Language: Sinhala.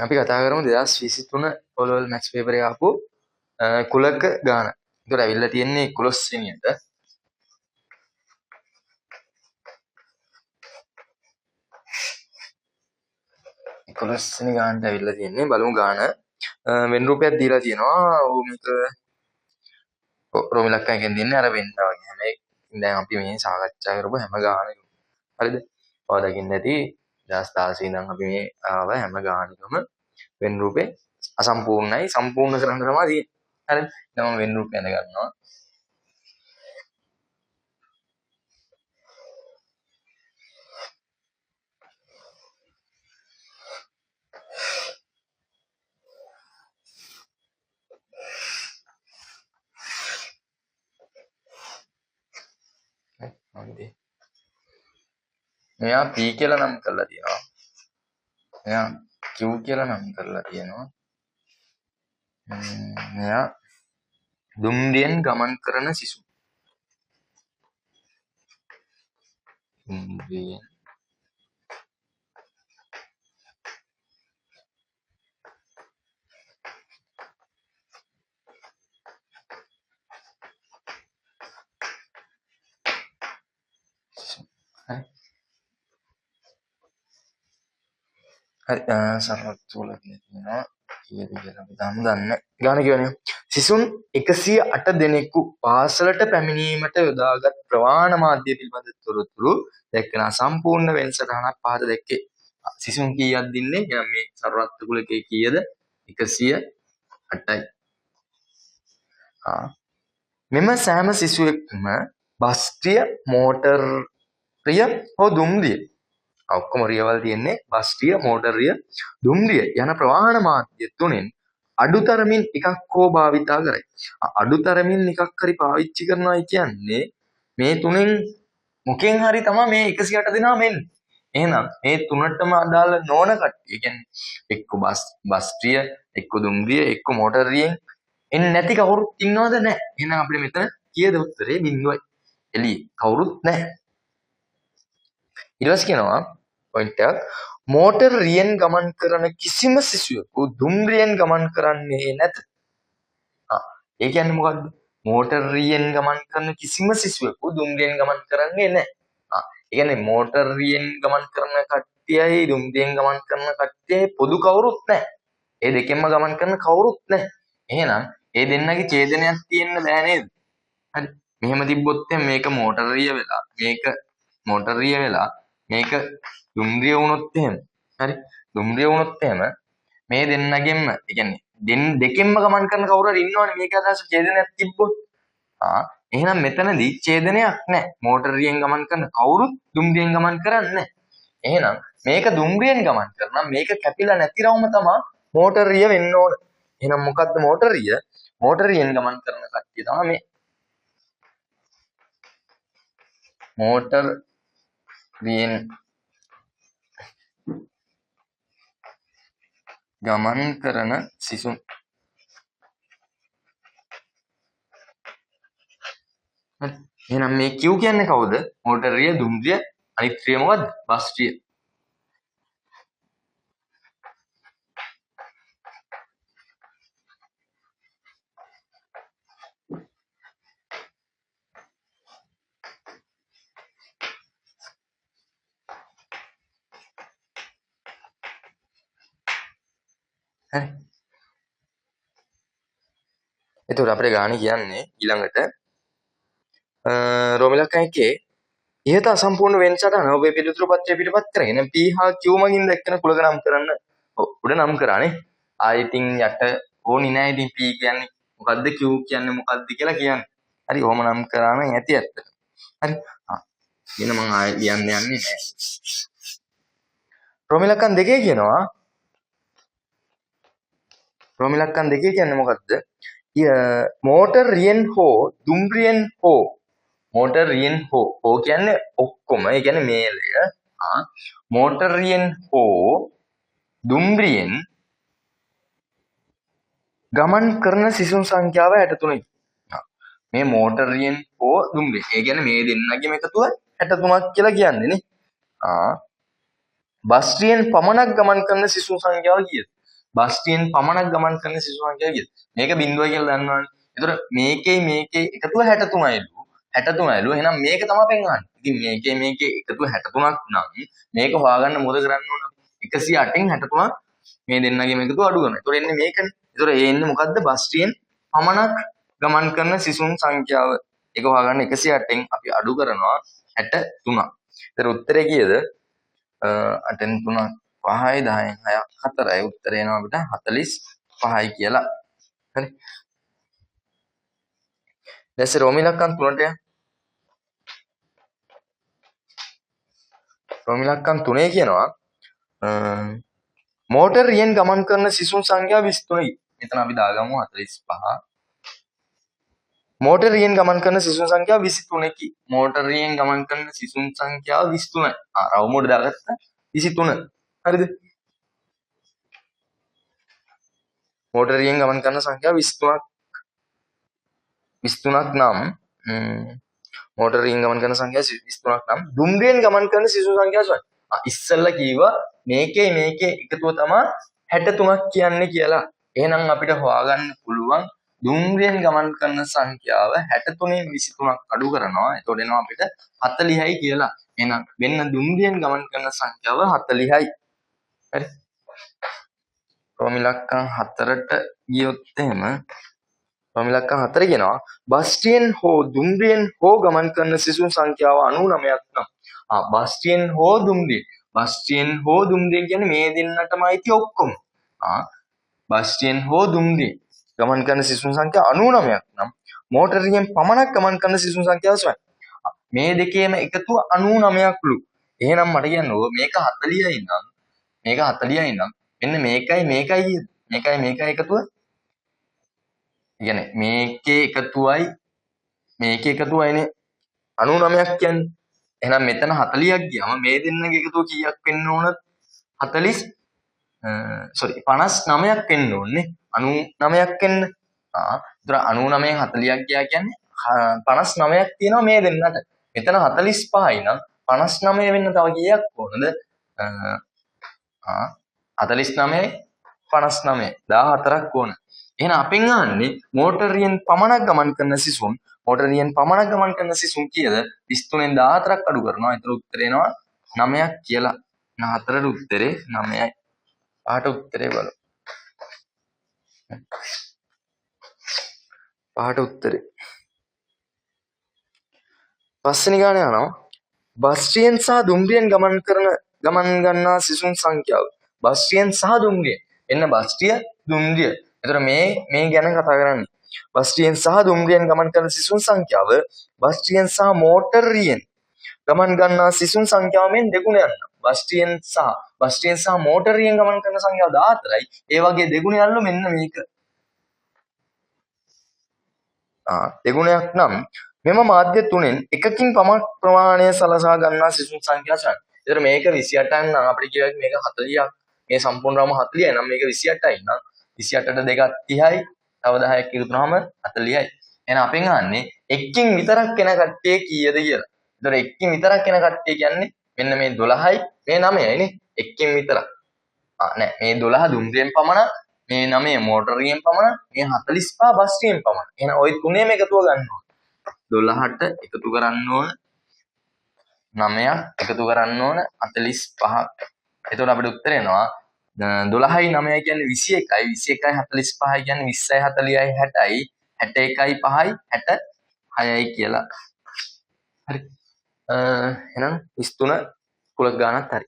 අපි කතා කරමු 2023 O level maths paper එක ආපු කුලක ගාන. ඒතර ඇවිල්ලා තියෙන්නේ 11 වෙනියට. 11 වෙනි ගානට ඇවිල්ලා තියෙන්නේ. බලමු ගාන. වෙන රූපයක් දීලා තියෙනවා. ඔව් මේක රෝම ඉලක්කම් එකෙන් දෙන්නේ අර වෙන්න වගේ. හැම දැන් අපි මේ සාකච්ඡා කරපු හැම ගානකම. හරිද? ඔයා දකින්න ඇති 2016 ඉඳන් අපි මේ ආව හැම ගානකම වෙන රූපේ අසම්පූර්ණයි, සම්පූර්ණ කරන්න තමයි තියෙන්නේ. හරිද? දැන් මම වෙන රූපය ඇඳ ගන්නවා. මෙයා P කියලා නම් කරලා තියෙනවා. මෙයා Q කියලා නම් කරලා තියෙනවා. මෙයා දුම්රියෙන් ගමන් කරන සිසු. දුම්රියෙන් හරි, සරල තුල තියෙනවා කීයද කියලා අපි තාම දන්නේ නැහැ. ගාන කියවනේ. සිසුන් 108 දෙනෙකු පාසලට පැමිණීමට යොදාගත් ප්‍රවාහන මාධ්‍ය පිළිබඳ තොරතුරු දැක්වෙන අසම්පූර්ණ වෙන් සටහනක් පහත දැක්කේ. සිසුන් කීයක් දින්නේ? එහෙනම් මේ සරලත්ව කුලකේ කීයද? 108යි. මෙම සෑම සිසුවෙක්ම බස් රිය, මෝටර් රිය හෝ දුම්රිය, ඔක්කොම රියවල් තියෙන්නේ, බස් රිය, මෝටර් රිය, දුම්රිය යන ප්‍රවාහන මාධ්‍ය තුනෙන් අඩුතරමින් එකක් හෝ භාවිතා කරයි. අඩුතරමින් එකක් හරි පාවිච්චි කරනවා කියන්නේ මේ තුනෙන් මොකෙන් හරි තමයි මේ 108 දෙනාම එන්නේ. එහෙනම් මේ තුනටම අදාළ නොවන කට්ටිය, කියන්නේ එක්ක බස් රිය, එක්ක දුම්රිය, එක්ක මෝටර් රියෙන් එන්නේ නැති කවුරුත් ඉන්නවද? නැහැ. එහෙනම් අපිට මෙතන කීයද උත්තරේ? බිංදුවයි. එළියේ කවුරුත් නැහැ. ඊට පස්සේ කියනවා පොයින්ට් එකක්, මෝටර් රියෙන් ගමන් කරන කිසිම සිසුවෙකු දුම්රියෙන් ගමන් කරන්නේ නැත. ඒ කියන්නේ මොකද්ද? මෝටර් රියෙන් ගමන් කරන කිසිම සිසුවෙකු දුම්රියෙන් ගමන් කරන්නේ නැහැ. ඒ කියන්නේ මෝටර් රියෙන් ගමන් කරන කට්ටියයි දුම්රියෙන් ගමන් කරන කට්ටියයි පොදු කවුරුත් නැහැ. ඒ දෙකෙන්ම ගමන් කරන කවුරුත් නැහැ. එහෙනම් ඒ දෙන්නගේ ඡේදනයක් තියෙන්න බෑ නේද? හරි. මෙහෙම තිබ්බොත් එහෙනම් මේක මෝටර් රිය වෙලා, මේක මෝටර් රිය වෙලා, මේක දුම්රිය වුණොත් එහෙම, හරි, දුම්රිය වුණොත් එහෙම මේ දෙන්නගෙන්ම, ඒ කියන්නේ දෙකෙන්ම ගමන් කරන කවුරු හරි ඉන්නවනේ. මේක අදහස ඡේදනයක් තිබ්බොත්. එහෙනම් මෙතනදී ඡේදනයක් නැහැ. මෝටර් රියෙන් ගමන් කරන කවුරුත් දුම්රියෙන් ගමන් කරන්නේ නැහැ. එහෙනම් මේක දුම්රියෙන් ගමන් කරනවා, මේක කැපිලා නැති රවුම තමයි මෝටර් රිය වෙන්න ඕන. එහෙනම් මොකද්ද මෝටර් රිය? මෝටර් රියෙන් ගමන් කරන කට්ටිය තමයි මේ මෝටර් රියෙන් ගමන් කරන සිසුන්. හරි. එහෙනම් මේ Q කියන්නේ කවුද? මෝටර් රිය, දුම්රිය, අනිත් රිය මොකද්ද? බස් රිය. හරි. එතකොට අපිට ගාන කියන්නේ ඊළඟට රෝම ඉලක්කම් එකේ ඉහත අසම්පූර්ණ වෙන් සටහන ඔබේ පිළිතුරු පත්‍රය පිටපත් කරගෙන P හා Q මගින් දැක්වෙන කුලක නම් කරන්න. ඔව් උඩ නම් කරානේ. ආයෙ ඉතින් යට ඕනි නෑ. ඉතින් P කියන්නේ මොකද්ද Q කියන්නේ මොකද්ද කියලා කියන්නේ. හරි, ඔහොම නම් කරා නම් ඇති ඇත්තට. හරි. ඉතින් මං ආයෙ ලියන්න යන්නේ නෑ. රෝම ඉලක්කම් දෙකේ කියනවා, රෝම ඉලක්කම් දෙකේ කියන්නේ මොකද්ද? මෝටර් රියෙන් හෝ දුම්රියෙන් හෝ, මෝටර් රියෙන් හෝ, හෝ කියන්නේ ඔක්කොම, ඒ කියන්නේ මේලය. මෝටර් රියෙන් හෝ දුම්රියෙන් ගමන් කරන සිසුන් සංඛ්‍යාව 63යි. මේ මෝටර් රියෙන් හෝ දුම්රියෙන්, ඒ කියන්නේ මේ දෙන්නගේම එකතුව 63ක් කියලා කියන්නේ නේ. බස් රියෙන් පමණක් ගමන් කරන සිසුන් සංඛ්‍යාව කීයද? බස් රියෙන් පමණක් ගමන් කරන සිසුන් සංඛ්‍යාව කීයද? මේක බිඳුවයි කියලා දන්නවනේ. එතකොට මේකේ මේකේ එකතුව 63යිලු. 63යිලු. එහෙනම් මේක තමයි අපෙන් අහන්නේ. ඉතින් මේකේ මේකේ එකතුව 63ක් නම් මේක හොයාගන්න මොකද කරන්න ඕන? 108න් 63ක් මේ දෙන්නගේම එකතුව අඩු කරනවා. එතකොට එන්නේ මේකනේ. එතකොට ඒ එන්නේ මොකද්ද? බස් රියෙන් පමණක් ගමන් කරන සිසුන් සංඛ්‍යාව. ඒක හොයාගන්න 108න් අපි අඩු කරනවා 63ක්. එතකොට උත්තරේ කීයද? 8න් 3 5යි 10න් 6 4යි. උත්තරේ එනවා අපිට 45යි කියලා. හරි. දැන් රෝම ඉලක්කම් 3ට යන්න. රෝම ඉලක්කම් 3 කියනවා මෝටර් රියෙන් ගමන් කරන සිසුන් සංඛ්‍යාව 23යි. මෙතන අපි දාගමු 45. මෝටර් රියෙන් ගමන් කරන සිසුන් සංඛ්‍යාව 23කි. මෝටර් රියෙන් ගමන් කරන සිසුන් සංඛ්‍යාව 23යි. ආ රවුම උඩ දාගත්තා 23. හරිද? මෝටර් රියෙන් ගමන් කරන සංඛ්‍යාව 23ක් 23ක් නම් මෝටර් රියෙන් ගමන් කරන සංඛ්‍යාව 23ක් නම් දුම්රියෙන් ගමන් කරන සිසුන් සංඛ්‍යාව සොයන්න. ආ ඉස්සෙල්ලා කිව්වා මේකේ මේකේ එකතුව තමයි 63ක් කියන්නේ කියලා. එහෙනම් අපිට හොයාගන්න පුළුවන් දුම්රියෙන් ගමන් කරන සංඛ්‍යාව 63න් 23ක් අඩු කරනවා. එතකොට එනවා අපිට 40යි කියලා. එහෙනම් වෙන්න දුම්රියෙන් ගමන් කරන සංඛ්‍යාව 40යි. හරි. රෝම ඉලක්කම් 4ට ගියොත් එහෙම රෝම ඉලක්කම් 4 කියනවා බස් රියෙන් හෝ දුම්රියෙන් හෝ ගමන් කරන සිසුන් සංඛ්‍යාව 99ක් නම්. ආ බස් රියෙන් හෝ දුම්රියෙන්, බස් රියෙන් හෝ දුම්රියෙන් කියන්නේ මේ දෙන්නටම අයිති ඔක්කොම. ආ බස් රියෙන් හෝ දුම්රියෙන් ගමන් කරන සිසුන් සංඛ්‍යාව 99ක් නම් මෝටර් රියෙන් පමණක් ගමන් කරන සිසුන් සංඛ්‍යාව සොයන්න. මේ දෙකේම එකතුව 99ක්ලු. එහෙනම් මට කියන්න ඕ මේක 40යි නම්, මේක 40යි නම් මෙන්න මේකයි මේකයි කීයද? මේකයි මේකයි එකතුව. ඒ කියන්නේ මේකේ එකතුවයි මේකේ එකතුවයිනේ 99ක් කියන්නේ. එහෙනම් මෙතන 40ක් ගියාම මේ දෙන්නගේ එකතුව කීයක් වෙන්න ඕනද? 40 සෝරි 59ක් වෙන්න ඕනේ. 99ක් වෙන්න. ආ ඒතර 99න් 40ක් ගියා කියන්නේ 59ක් තියෙනවා මේ දෙන්නට. මෙතන 45යි නම් 59 වෙන්න තව කීයක් ඕනද? ආ 49 59 14ක් ඕන. එහෙනම් අපෙන් අහන්නේ මෝටර් රියෙන් පමණක් ගමන් කරන සිසුන්, මෝටර් රියෙන් පමණක් ගමන් කරන සිසුන් කීයද? 33න් 14ක් අඩු කරනවා. ඒතර උත්තරේ එනවා 9ක් කියලා. එහෙනම් හතරට උත්තරේ 9යි. පහට උත්තරේ බලමු. පහට උත්තරේ. පස්වෙනි ගාන යනවා. බස් රියෙන් සහ දුම්රියෙන් ගමන් කරන ගමන් ගන්නා සිසුන් සංඛ්‍යාව. බස් රියෙන් සහ දුම්රියෙන්. එන්න බස් රිය දුම්රිය. එතකොට මේ මේ ගැන කතා කරන්නේ. බස් රියෙන් සහ දුම්රියෙන් ගමන් කරන සිසුන් සංඛ්‍යාව බස් රියෙන් සහ මෝටර් රියෙන් ගමන් ගන්නා සිසුන් සංඛ්‍යාව මෙන් දෙගුණයක් නම් බස් රියෙන් සහ බස් රියෙන් සහ මෝටර් රියෙන් ගමන් කරන සංඛ්‍යාව 14යි. ඒ වගේ දෙගුණයක්ලු මෙන්න මේක. ආ දෙගුණයක් නම් මෙම මාධ්‍ය තුනෙන් එකකින් පමණ ප්‍රමාණය සලසා ගන්නා සිසුන් සංඛ්‍යාව සොයන්න. ඒතර මේක 28ක් නම් අපිට කියයි මේක 40ක්. මේ සම්පූර්ණ රවුම 40යි නම් මේක 28යි නම් 28ට දෙකක් 30යි. තව 10ක් එකතු වුනහම 40යි. එහෙනම් අපෙන් අහන්නේ එක්කින් විතරක් එන කට්ටිය කීයද කියලා. ඒතර එක්කින් විතරක් එන කට්ටිය කියන්නේ මෙන්න මේ 12යි මේ 9යි නේ. එක්කින් විතරක්. ආ නෑ මේ 12 දුම්රියෙන් පමණ, මේ 9 මෝටර් රියෙන් පමණ, මේ 45 බස් රියෙන් පමණ. එහෙනම් ওই තුනේම එකතුව ගන්න ඕන. 12ට එකතු කරන්න ඕන 9ක් එකතු කරන්න ඕන 45ක්. එතකොට අපිට උත්තර එනවා 12යි 9යි කියන්නේ 21යි, 21යි 45යි කියන්නේ 20යි 40යි 60යි, 61යි 5යි 66යි කියලා. හරි. එහෙනම් 23 කුලක ගානත් හරි.